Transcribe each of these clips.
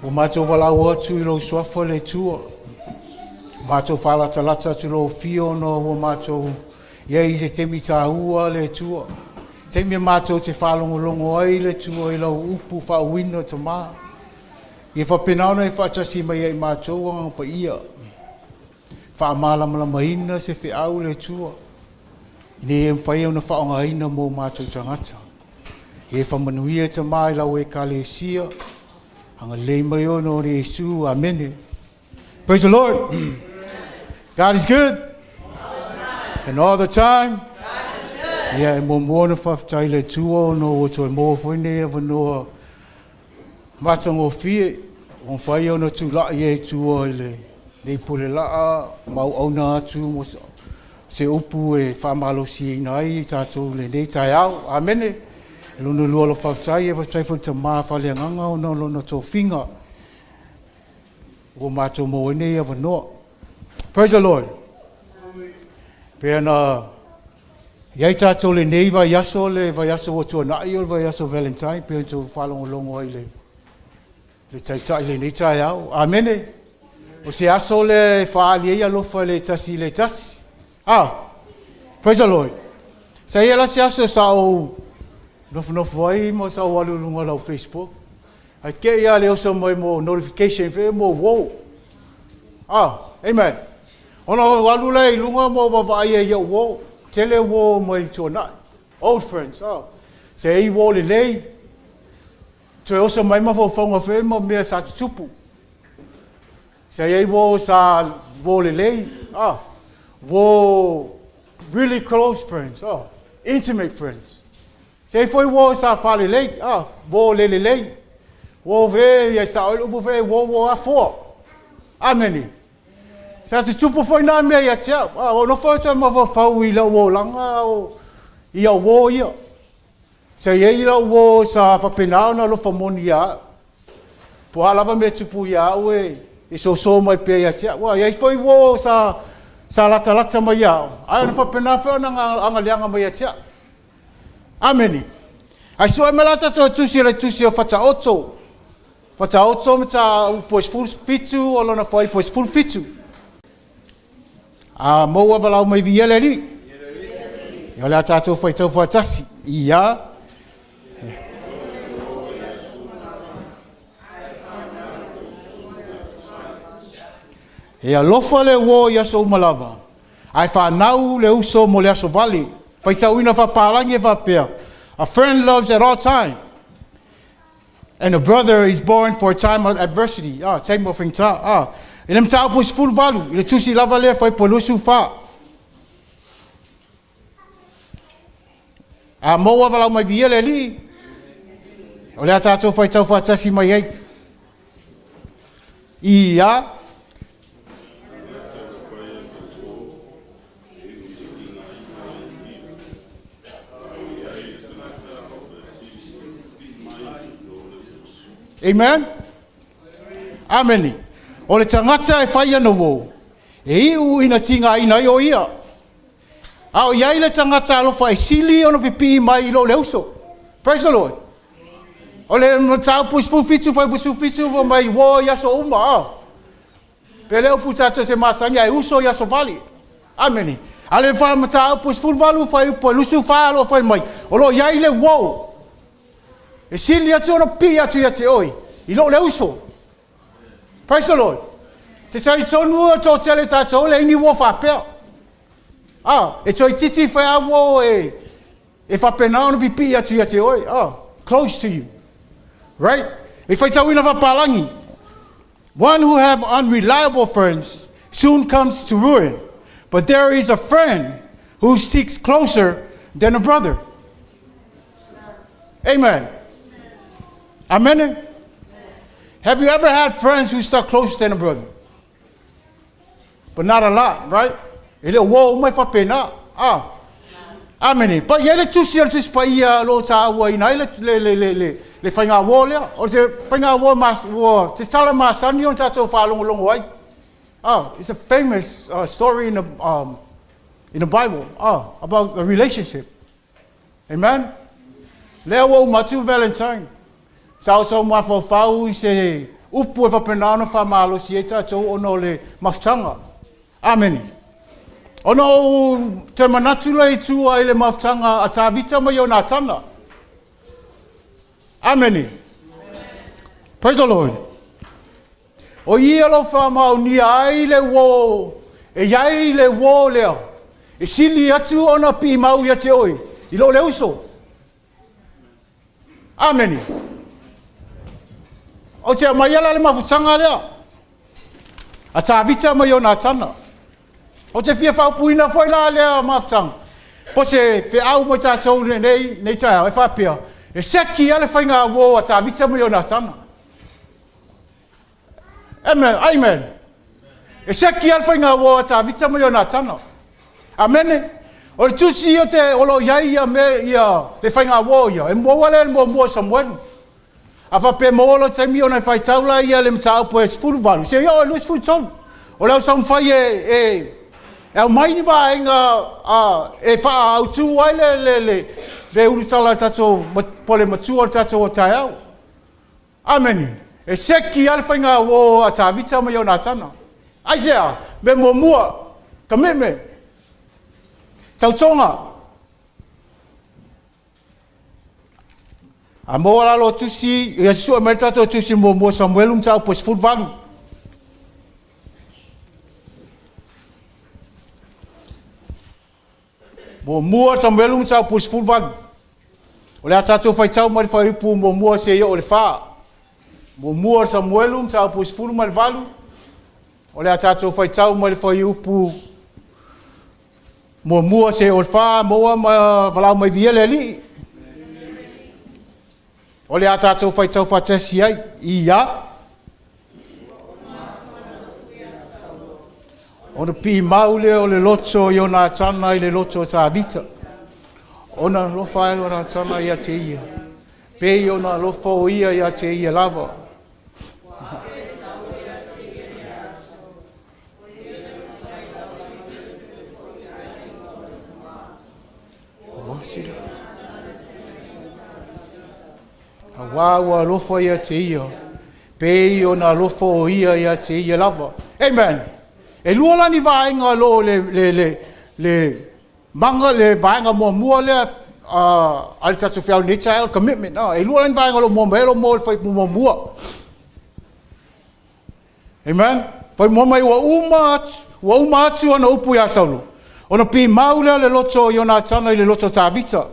Ua matou valaau atu i Lou Suafa le Atua, ua matou faalatalata atu i Lou Afio ona ua matou i ai i se taimi taua le Atua, taimi e matou te faalogologo ai le Atua i Lau upu faauuina, Tama. Ia faapena ona e faatasi mai ia i matou, Agaga Paia, faamalamalamaina se feau le Atua, ina ia mafai ona faaaogaina mo matou tagata. Ia e faamanuia, Tama, i lau Ekalesia, agalelei mai ona o Iesu. Amene. Praise the Lord. God is good. And all the time. Ia, e muamua ona faafetai i le Atua ona ua toe maua foi nei avanoa matagofie ua mafai ona tulai ai i tua i lenei pule laa ma auauna atu mo se upu e faamalosiina ai i tatou i lenei taeao. Amene. Lona lua o lau faafetai, e faafetai foi i le Tama faaleagaga ona o lona tofiga ua matou maua ai nei avanoa. Praise the Lord. Pe ana i ai tatou lenei vaiaso, le vaiaso ua tuanai o le vaiaso Valentine, pe ona faalogologo ai le taitai lenei taeao. Amene. O se aso lea e faaali ai alofa i le tasi i le tasi. Ah, praise the Lord. Sa ia la se aso sa ou nofonofo ai ma sa ou alu i luga o lau Facebook. Ae te i a le oso mai mo notification fe mo uo. Ah, amen. Ona ou alu lea i luga ma ou vaavaai ai i au uo. Tele uo mai le tuanai. Old friends. Ah. Se i uo lelei. Toe oso mai mafaufauga fe ma mea sa tutupu. Sa i ai uo sa uo lelei. Ah. Uo really close friends. Ah. Intimate friends. Se i foi uo sa faalelei. Ah. Uo le lelei. Uo fe ia sa oi upu fe uo uo afoa. Amene. Sa tutupu foi nā mea ia te au. Ah, o nofo atu ai mafaufau i lau olaga o i au uo ia. Sa i ai lau uo sa faapena ona alofa moni ia au. Po o a lava mea tupu ia au e soso mai pea ia te au. Ua i ai foi uo sa latalata mai ia au. Ae ona faapena foi ona agaleaga mai ia te au. Amene. Ae sue mai la tatou tusi o le tusi o Fataoto. Fataoto mataupu e 17 o lona fuaiupu e 17. A maua valaau mai viia le Alii. Ia o le a tatou faitau faatasi. Ia. E alofa le uo i aso uma lava, ae fanau le uso mo le aso vale. Faitauina faapalagi e faapea, A friend loves at all time, and a brother is born for a time of adversity. Ah, taimi o faigata. Ah, i le mataupu e 18, i le tusi lava lea fuaiupu e 24. A maua valaau mai viia le Alii, o le a tatou faitau faatasi mai ai. Ia. Amen. Amene. O le tagata e fai ana uo, e iu ina tigaina ai o ia. A o i ai le tagata alofa e sili ona pipii mai i lo le uso. Praise the Lord. O le mataupu i 17, fuaiupu 17, fai mai uo i aso uma. Oh. Pe le upu tatou te masani ai uso i aso vale. Amene. A le fa mataupu i 18, fuaiupu e 24 lo fai mai. O lo o i ai le uo. E sili atu ona pipii atu ia te oe i lo le uso. Praise the Lord. Te talitonu o toatele tatou le ini uo faapea. Ah, e toeitiiti whai uo e faapena ona pipii atu ia te oe. Ah, close to you. Right? E faitauina faapalagi. One who have unreliable friends soon comes to ruin. But there is a friend who sticks closer than a brother. Amen. Amen. Have you ever had friends who stuck closer than a brother? But not a lot, right? E le o uo uma e faapena. Ah. Amene. Pa i ai le tusi o le Tusi Paia o lo o tāuaina ai le faiga uo lea. O te faiga uo ua te tala masani o tatou faalogologo ai. Ah, it's a famous story in the Bible about the relationship. Amen. Lea ua uma atu Valentine. Sa o sau mafaufau i se upu e faapena ona faamalosi ai tatou ona o le mafutaga. Amene. Ona ou toe manatu lea i tua i le mafutaga a Tavita ma Ionatana. Amene. Praise the Lord. O ia o lo o faamaonia ai le uō, e i ai le uō lea, e sili atu ona piimau ia te oe, i lo le uso. Amene. Ou te aumaia la le mafutaga lea a Tavita ma Ionatana. Ou te fia faaupuina foi la lea mafutaga, po se feau mo i tatou i lenei taeao e faapea, e seki lava le faiga uo a Tavita ma Ionatana. Amen. Amen. E seki lava le faiga uo a Tavita ma Ionatana. Amene. O le tusi o te o lo o i ai ia mea ia le faiga uo ia, e maua lea i le muamua o Samuelu. A faapea e maua lou taimi ona e faitau la ia le mataupu e 18, seia oo i le 23. O le au taumafai e, e, e aumai ni vaega a, e faaautu ai le, le, le, le ulutala a le tatou, po o le matua o le tatou taeao. Amene. E seki lava le faiga uo a Tavita ma Ionatana. Aisea? Mea muamua, commitment, tautoga. A maua la lo tusi, ia sue mai le tatou tusi muamua Samuelu mataupu e 18. Muamua Samuelu mataupu e 18. O le a tatou faitau mai le fuaiupu muamua seia oo i le 4. Muamua Samuelu mataupu e 18. O le a tatou faitau mai le fuaiupu muamua seia oo i le 4. Maua ma valaau mai viia le Alii. O le a tatou faitau faatasi ai. Ia. Ona piimau lea o le loto o Ionatana i le loto o Tavita. Ona alofa ai o Ionatana ia te ia, pei ona alofa o ia ia te ia lava. Auā ua alofa ia te ia, pei ona alofa o ia ia te ia lava. Amen. E lua la ni vaega o lo o le, le, le, le maga, le vaega muamua lea a le tatou feau i lenei taeao, le commitment. E lua la ni vaega o lo o mua mai ai, o lo o mua le fuaiupu muamua. Amen. Fai mua mai ua uma atu, ua uma atu ana upu iā Saulo, ona pimau lea o le loto o Ionatana i le loto o Tavita.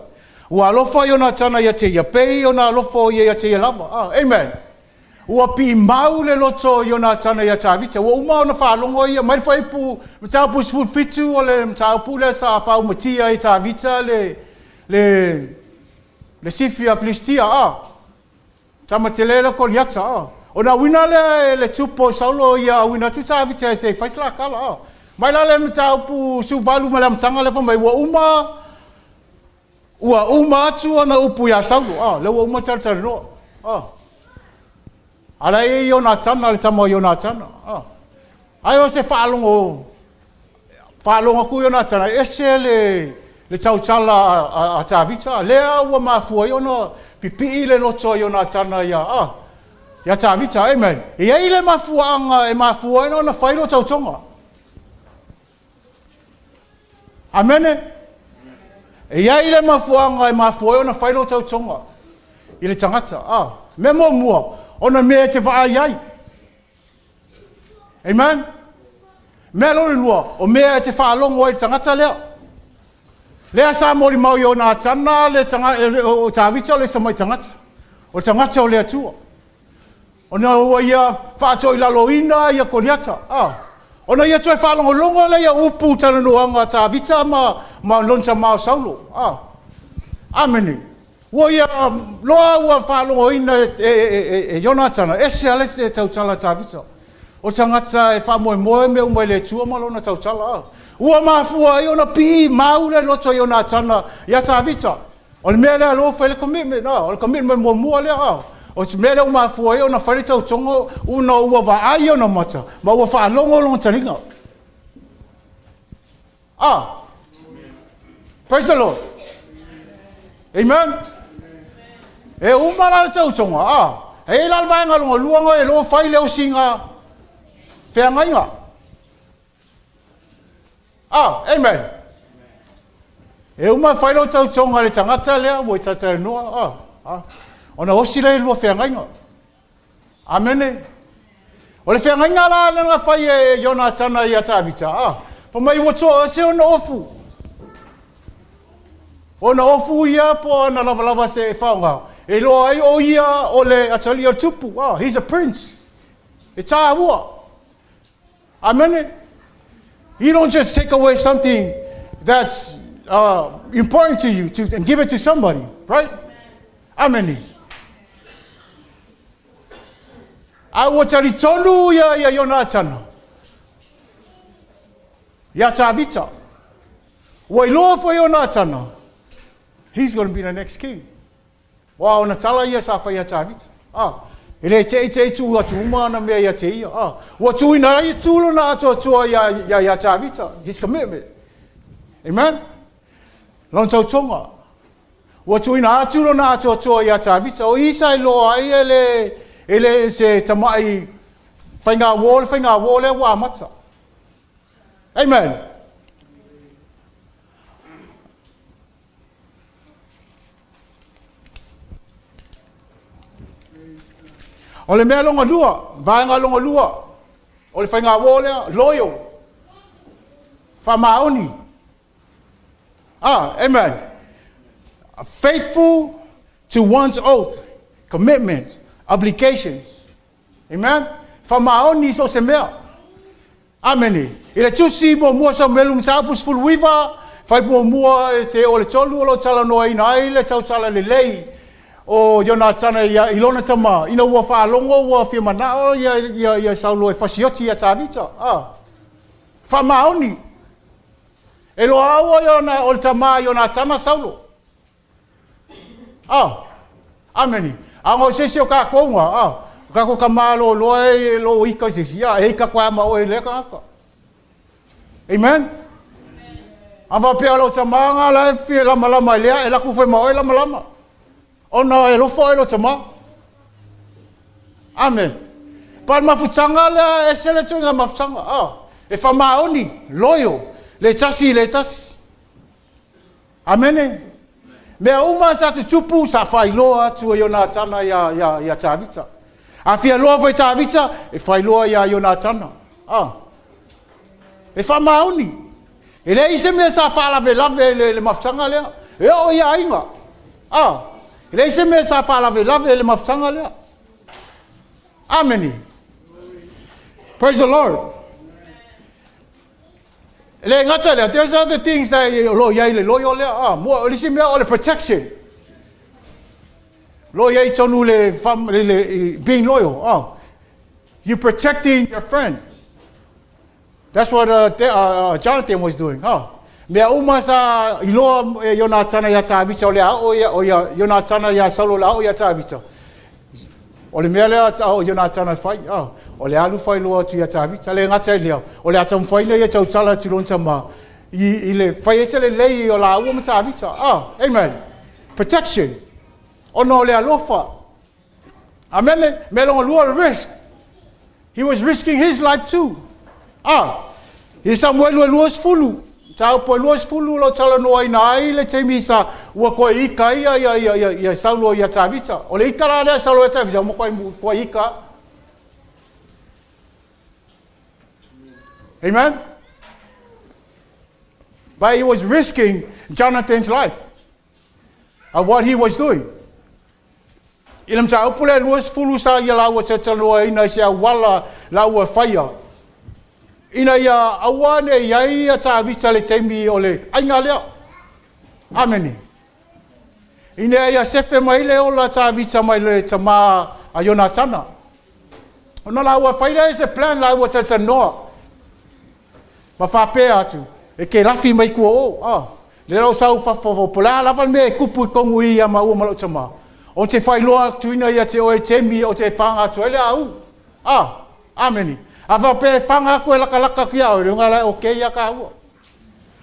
Ua alofa Ionatana ia te ia, pei ona alofa o ia ia te ia lava. Ah, amen. Ua pimau le loto o Ionatana ia Tavita. Ua uma ona faalogo ia mai le fuaiupu mataupu 17 o le mataupu lea sa faaumatia ai Tavita le, le, le sifi a Filistia. Ah. Tama tele le Koliata, oh. Ona auina lea e le tupu o Saulo ia auina atu Tavita se i fai se la tala, oh. Mai la le mataupu 18 ma le amataga lea fai mai ua uma ua uma atu ana upu iā Saulo, oh, lea ua uma talatalanoa, oh. A la e i ai Ionatana, le tama o Ionatana, oh. Ai o se faalogo faalogo atu Ionatana, e ese le, le tautala a, a, a Tavita, lea ua mafua ai ona pipii le loto a Ionatana ia, a, ia Tavita, amen. E i ai le mafuaaga e mafua ai ona fai lo tautoga. Amene? E i ai le mafuaaga e mafua ai ona fai lo tautoga i le tagata. A, mea muamua, ona mea e te vaai ai. Amen? Mea lona lua, o mea e te faalogo ai i le tagata lea. Lea sa molimau i Ionatana le taga, o Tavita o le isi tamai tagata. O le tagata o le Atua. Ona ua ia faatoilaloina ia Koliata. Ah. Ona ia toe faalogologo lea ia upu talanoaga a Tavita ma, ma lona tama o Saulo. Ah. Amene. Ua ia loa ua faalogoina e Ionatana, ese lava le tautala a Tavita. O tagata e faamoemoe mea uma i le Atua ma lona tautala. Ua mafua ai ona pii mau le loto o Ionatana ia Tavita. O le mea lea lea ua fai le commitment, o le commitment muamua lea. O le mea lea ua mafua ai ona fai le tautoga ona ua vaai ona mata ma ua faalogo lona taliga. Ah. Praise the Lord. Amen. E uma la le tautoga. Ah. E i ai la le vaega lona lua na e iloa fai le osiga feagaiga. Ah, amen. E uma fai lou tautoga i le tagata lea ua i talatalanoa, ah, ah, ona osi lea i lua feagaiga. Amene. O le feagaiga la lea na fai e Ionatana ia Tavita, ah, fai mai ua toese ona ofu. Ona ofu ia po o ana lavalava se e faaaoga, e iloa ai o ia o le atalii o le tupu. Ah, he's a prince. E tāua. Amene. You don't just take away something that's important to you and give it to somebody, right? Amene. A ua talitonu ia ia Ionatana iā Tavita. Ua iloa foi Ionatana, he's going to be the next king. Aua o ona tala ia sa fai ia Tavita. A, e le te i te i tuu atu uma ana mea ia te ia. A, ua tuuina ai tu lona atoatoa ia, ia, ia Tavita, his commitment. Amen? Lona tautoga. Ua tuuina atu lona atoatoa ia Tavita. O i sa iloa ai e le, e le se tamai faiga uo le faiga uo lea ua amata. Amen. O le mea lona lua, vaega lona lua, o le faiga uo lea, loyal, faamaoni. Ah, amen. Faithful to one's oath, commitment, obligations. Amen. Faamaoni i so o se mea. Amene. I le Tusi Muamua Samuelu Mataupu 19, fai muamua e te o le tolu o lo o talanoaina ai le tautala lelei o Ionatana ia i lona tama, ina ua faalogo ua fia manao ia, ia, ia Saulo e fasioti ia Tavita. Ah. Faamaoni. E loa ia o le tama Ionatana Saulo. Ah, ameni. A o se isi o kākou ngā, ah, o kākou ka malo loa e lo ika i se isi, ah, e ika koe ama oe lea kangaka. Amen? A faapea o lau tama ngā la e fia lamalama i lea, e laku foi ma oe lamalama. Ona e alofa oe i lou tama. Amen. Pa le mafutaga lea, ese le tuiga mafutaga. Ah, e whamaoni, loyal, le tasi le tasi. Amene. Mea uma sa tutupu, sa faailoa atu e Ionatana iā, iā, iā Tavita. A fia loa foi Tavita, e faailoa iā Ionatana. Ah. E faamaoni. E leai se mea sa faalavelave le, le mafutaga lea. E oo i aiga. Ah. E leai se mea sa faalavelave le mafutaga lea. Amene. Praise the Lord. E le gata lea, there's other things that o lo o i ai le loyal lea. Ah, mo, o le isi mea o le protection. Lo o i ai tonu le, le, le being loyal. Ah, you protecting your friend. That's what Jonathan was doing. Ah, mea uma sa iloa e Ionatana iā Tavita o le a oo ia, o ia Ionatana iā Saulo o le a oo ia Tavita. O le mea lea a o Ionatana e fai, ah, o le alu fai loa atu ia Tavita, le gata i lea, o le a taumafai lea ia tautala atu lona tama, i, i le fai ai se lelei o laua ma Tavita. Ah, amen. Protection. Ona o le alofa. Amene. Mea lona lua, risk. He was risking his life too. Ah, i Samuelu e 20, mataupu e 20 o lo o talanoaina ai le taimi sa ua toe ika ai ia, ia, ia, ia, ia Saulo ia Tavita. O le ika la lea Saulo ia Tavita, ua matuai toe ika. Amen? But he was risking Jonathan's life of what he was doing. I le mataupu lea e 20 sa ia lāua talatalanoaina i se auala lāua e faia, ina ia aua ne i ai ia Tavita i le taimi o le aiga lea. Amene. Ina ia sefe mai le ola Tavita mai le tama a Ionatana. Ona lāua fai lea i se plan lāua talatalanoa. Ma faapea atu, E ke lafi mai kua o, a, lea lau sau fafo, po le a lava le mea e kupu i kongu i ia maua ma lau tama, o te failoa atuina ia te oe i temi o te whanga atu ai le a u. A, ameni. A faapea e whanga aku e lakalaka aku ia oe, le unga lae o ke ia ka ua.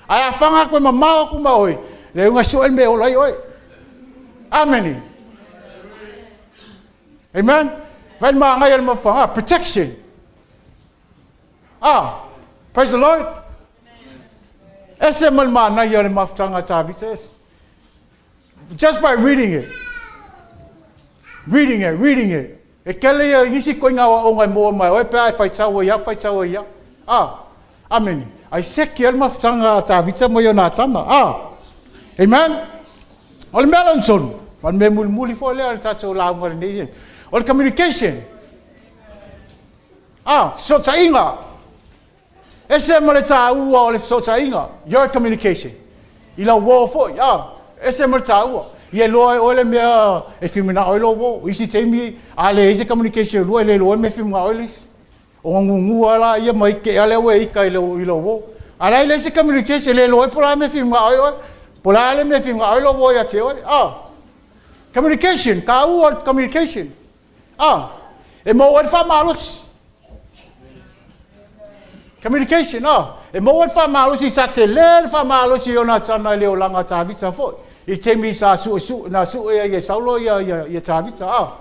Ae a whanga aku e mamao aku ma oe, le unga sue me ola i oe. Ameni. Amen. Vaai le magaia o le mafuaaga. Protection. Ah, praise the Lord. Ese ma le manaia o le mafutaga a Tavita. Ese. Just by reading it. Reading it, reading it. E kele ia isi koinga o ngai moa mai oe pe ai faitau ia, faitau ia. Ah, amen. Ai seki le mafutaga a Tavita mo Ionatana. Ah, amen. O le mea lona tolu, o le mea mulimuli foi lea o le tatou lauga lenei. O le communication. Ah, fesootaiga. Ese ma le tāua o le fesootaiga. Your communication. I lau uo foi. Ah, ese ma le tāua. Ia loa e oe le mea e whimina oi lo uo. Isi taimi, a le ese communication lua, e le loa me whimina oi le isi. O ngā ngungua la ia mai ke ale ue ika i lo uo. A lai le ese communication, le loa e po la me whimina oi oe. Po la le me whimina oi lo uo ia te oe. Ah, communication, ka ua communication. Ah, e mau ai le faamalosi. Communication, ah. E mau ai le faamalosi sa tele le faamalosi i Ionatana i le olaga a Tavita foi. I taimi sa sue sue na sue ai e Saulo ia Tavita, ah.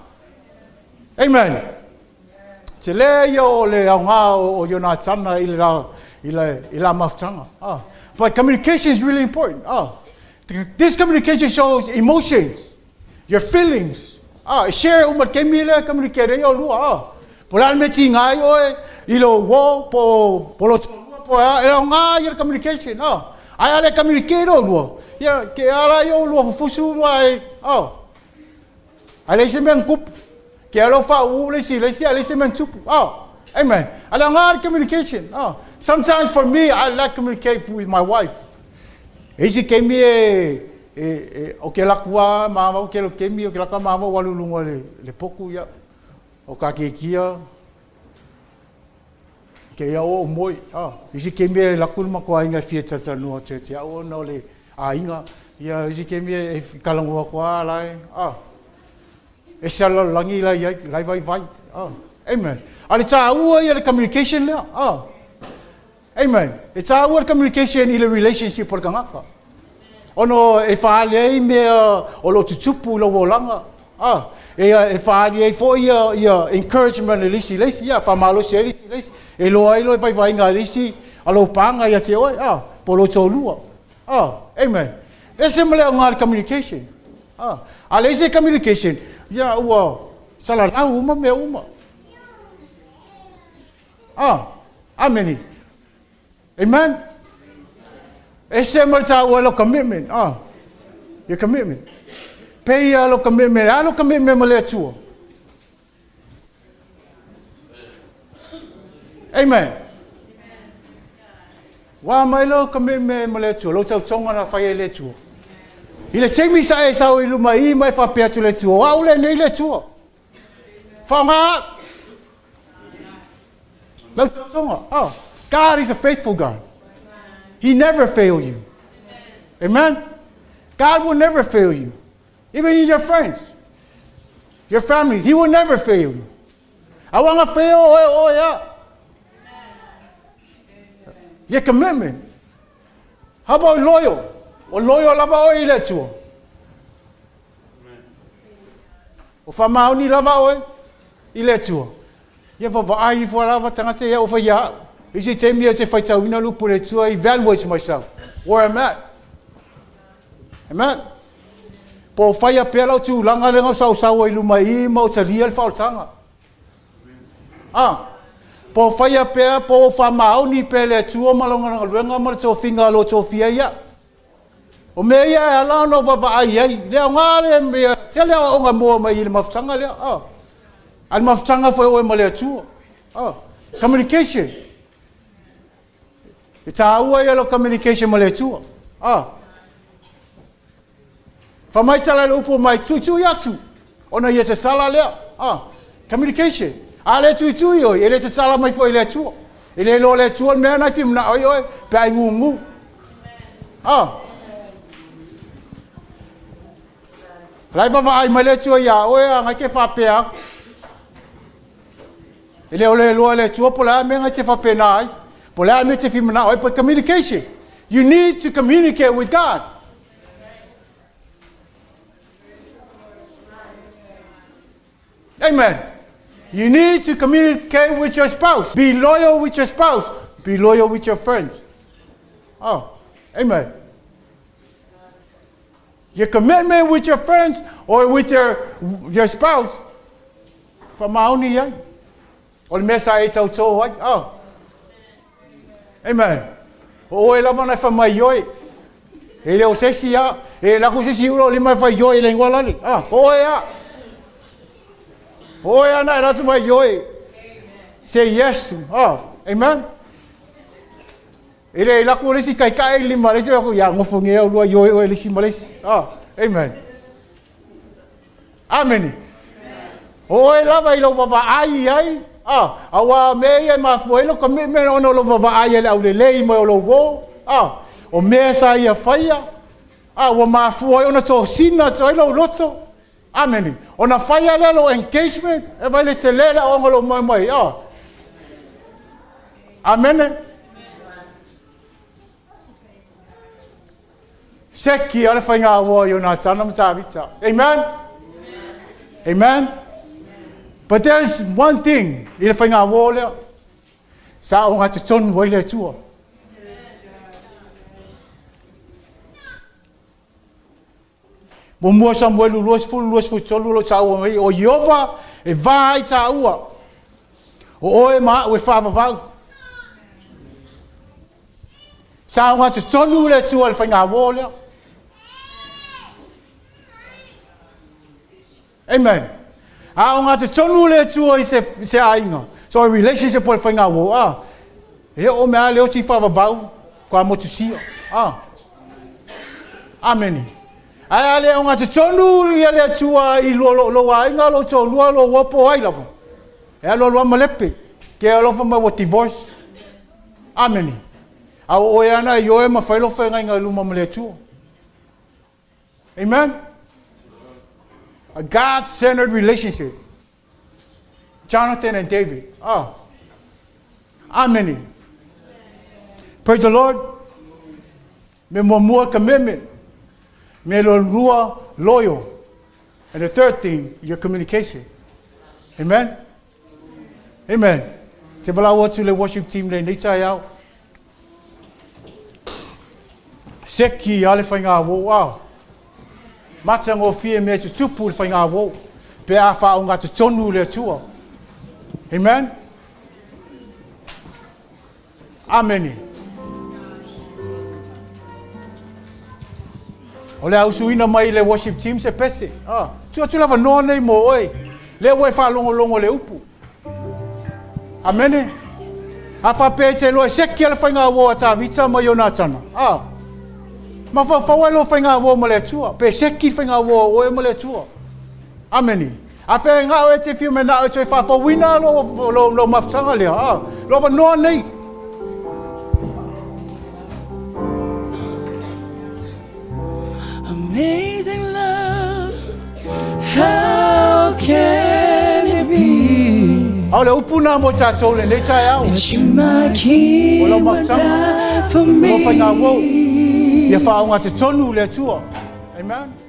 Amen. Tele ia o le aoga o Ionatana i le la i le i la mafutaga. Ah. But communication is really important. Ah. This communication shows emotions, your feelings. Ah, e share uma le taimi lea communicate ai olua. Ah. Po le a le mea tiga ai oe i lou uo po lo toalua po e a, e aoga ia le communication. Ah. Ae a le communicate olua, ia ke ala ia olua fufusu ma e, ah. Ae leai se mea na tupu. Ke alo wha le isi, le isi, le isi mea na tupu. Oh, amen. A le aoga le communication. Oh. Sometimes for me, I like communicate with my wife. E isi taimi e o ke lakua ma o ke lo kemi o ke laka ma wa lulunga le poku ia. O ka ke kia ke ia o moi. Ah, isi taimi e laku le matua inga fia tata no te te au ona o le a inga. Ia isi taimi e kalangoa koa lai. Ah. E se langi lai ai lai vai vai. Ah. Amen. A le tāua ia le communication lea. Ah. Amen. E tāua le communication i le relationship o le tagata. Ono e whaali ai mea o lo tutupu i lo olaga. Ah, e whaali ai fo ia encouragement e lisi lisi, ia whamalosi e lisi lisi. E loa ai lo e vaivainga e lisi, a lo pānga ia te oe, ah, po lo tōlua. Ah, amen. E se male o ngā le communication. Ah, a le ese communication, ia ua salalau uma mea uma. Ah, ameni. Amen. E se ma tāua lo commitment. Ah, your commitment. Pei ia lo commitment. A lo commitment ma le Atua. Amen. Wa mai lo commitment ma le Atua. Lo tautoga na whai e le Atua. I le taimi sa e sau i luma i mai whapea atu le Atua. Wa ule nei le Atua. Whaonga. Lau tautoga. Oh, God is a faithful God. He never fail you. Amen. God will never fail you. Even in your friends, your families, He will never fail you. Awanga fail oe oe ya. Your commitment. How about loyal? O loyal lava oe i le Atua. O whamaoni lava oe i le Atua. Ia whawhaai i fua lava tangata ia o whai ia. Isi te mea te whaitauina lupu le Atua, evaluate myself, where I'm at. Amen. Po whaia pea lau tūlanga le ngau sau sau i luma i ma o talia le whaoltanga. Ah, po whaia pea, po wha maoni pea le Atua ma longa luenga ma le tōwhinga lo tōwhia ia. O mea ia e ala ona wawaa ai. Lea o ngā le mea, te lea o ngā mua mai i le mafutaga lea. Ah. A le mafutaga foi oe ma le Atua. Ah. Communication. E tāua ia lo communication ma le Atua. Ah. Whamai tala le upu mai tui tui atu. Ona ia te tala lea. Ah. Communication. A le tui tui oi, e le te tala mai foi le Atua. E le lo le Atua mea nai whimna oi oi, pe ai ngungu. Ah. Lai wawa ai mai le Atua ia oe a ngai ke whapea. E le ole loa le Atua po le a mea ngai te whapena ai. Po le a mea te whimna oi, but communication. You need to communicate with God. Amen. You need to communicate with your spouse. Be loyal with your spouse. Be loyal with your friends. Oh, amen. Your commitment with your friends or with your spouse, faamaoni ai. O le mea sa e tautō ai. Oh. Amen. O oe lava na fai mai ioe. E le o se isi a. E laku se isi ulo lima e fai ioe le ingoa lale. Ah, o oe a. O oe a na e ratu mai ioe. Say yes. Oh, amen. E le laku le isi kai kai lima le isi laku ia ngofo nge au lua ioe oe le isi ma le isi. Oh, amen. Amene. O oe lava i lou vaavaai i ai, a, auā mea ia e mafua ai lou commitment ona o lou vaavaai ai le aulelei mai o lou uō, a, o mea sa ia faia, a, ua mafua ai ona tosina atu ai lou loto. Amene. Ona faia lea lou engagement, e vaai le tele le aoaoga o lou moe mai, a. Amene. Seki a le faiga ua Ionatana ma Tavita. Amen? Amen? But there's one thing i le faiga ua lea. Sa o ngā te tonu ai le Atua. Muamua Samuelu 20, 23 o lo o taua mai, o Ieova e va ai tāua, o oe ma aʻu e faavavau. Sa ogatotonu le Atua i le faigāuō lea. Amen. A ogatotonu le Atua i se, i se aiga, so a relationship o le faigāuō, a, e oo mea le oti faavavau, kua motusia. A. Amene. Ae a le ogatotonu ia le Atua i lua lou, lou aiga, lou toalua, lou uo po ai lava. E alualu lava malepe. Ke alofa mai ua divorce. Amene. A o oe ana e ioe ma fai lou feagaiga i luma ma le Atua. Amen. A God-centered relationship. Jonathan and David. Oh. Amene. Praise the Lord. Me muamua commitment. Me lua loyal. And the third thing, your communication. Amen. Amen. Te valaau atu le worship team lenei taeao. Seki a le faigāuō a. Matagofie mea tutupu le faigāuō. Pe a faaogatotonu le Atua. Amen. Amene. O le a usuina mai le worship team se pese. Ah, tuu atu le avanoa nei mo oe. Lea ua e faalogologo le upu. Amene. A faapea e te iloa e seki le faigauō a Tavita ma Ionatana. Ah. Mafaufau ai lou faigauō ma le Atua. Pe seki le faigauō a oe ma le Atua. Amene. A fea e gao e te whiu me nao e toe whaafauina lo, lo, lo mafutaga lea. Ah, lo avanoa nei. Amazing love, how can it be? A o le upu nā mo tātou lenei taeao. That you, my king, O lau would mafutaga, die for o lau faigauau, me. ia whaaoga te tonu le Atua. Amen.